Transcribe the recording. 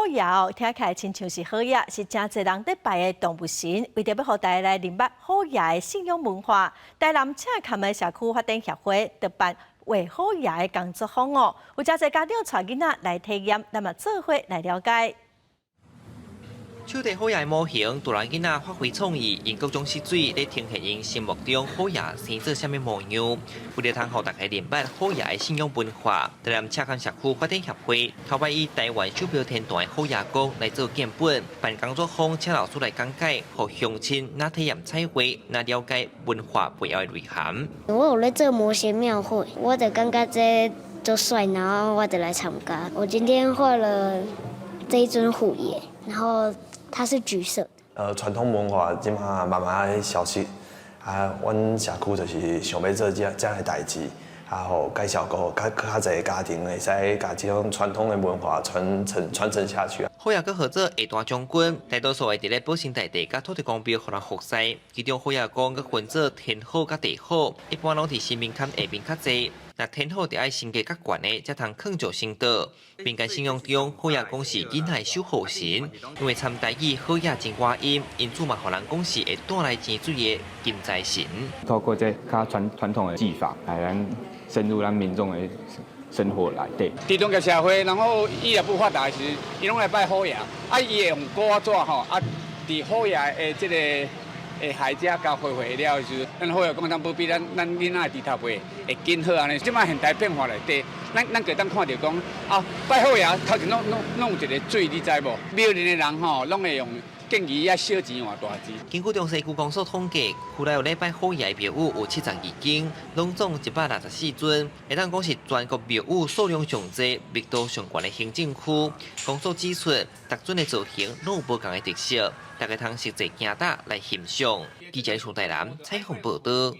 虎爺哦，聽起來親像是虎仔，是誠濟人咧拜的動物神。為著欲予大家來認捌虎爺的信仰文化，台南赤崁的社區發展協會特辦畫虎爺的工作坊哦，有誠濟家長帶囡仔來體驗，咱嘛做伙來了解。手提虎爺模型，大人囡仔發揮創意，用各種色水來呈現𪜶心目中虎爺生做啥物模樣。為著通予大家認捌虎爺的信仰文化，台南赤崁社區發展協會頭擺以台灣手錶天壇的虎爺公來做建本，辦工作坊，請老師來講解，予鄉親若體驗彩繪，若了解文化背後的內涵。我有咧做模型廟會，我就感覺這足帥，然後我就來參加。我今天畫了這一尊虎爺，然後它是橘色。傳統文化這馬慢慢咧消失，啊，阮社區就是想欲做這樣的代誌，啊，予介紹閣較濟家庭會使共這種傳統的文化傳承下去。虎爺閣號做下大將軍，大多數會佇咧保生大帝佮土地公廟予人服侍。其中虎爺公閣分做天虎佮地虎，一般攏佇神明龛下面較濟。若天虎著愛身價較懸的，才通囥上神桌。民間信仰中，虎爺公是囡仔的守護神，因為參台語好野真倚音，因此嘛予人講是會帶來錢水的金財神。透過這較傳統的技法，來咱深入咱民眾的生活內底。佇中國社會，然後醫療不發達時，伊攏來拜虎爺，啊，伊會用鼓仔吼，啊，佇虎爺的這個孩子共畫畫了時，咱虎爺講當保庇咱囡仔的豬頭皮會緊好按呢。這擺現代變化內底，咱會當看著講啊，拜虎爺頭前攏有一个水，你知無？廟裡的人吼，攏會用建議啊小錢換大錢。根據中西區公所統計，區內有咧拜虎爺的廟宇有72間，攏總164尊，會當講是全國廟宇數量上濟、密度上懸的行政區。公所指出，逐尊的造型攏有無仝的特色，大家通實際行搭來欣賞。記者從台南採訪報導。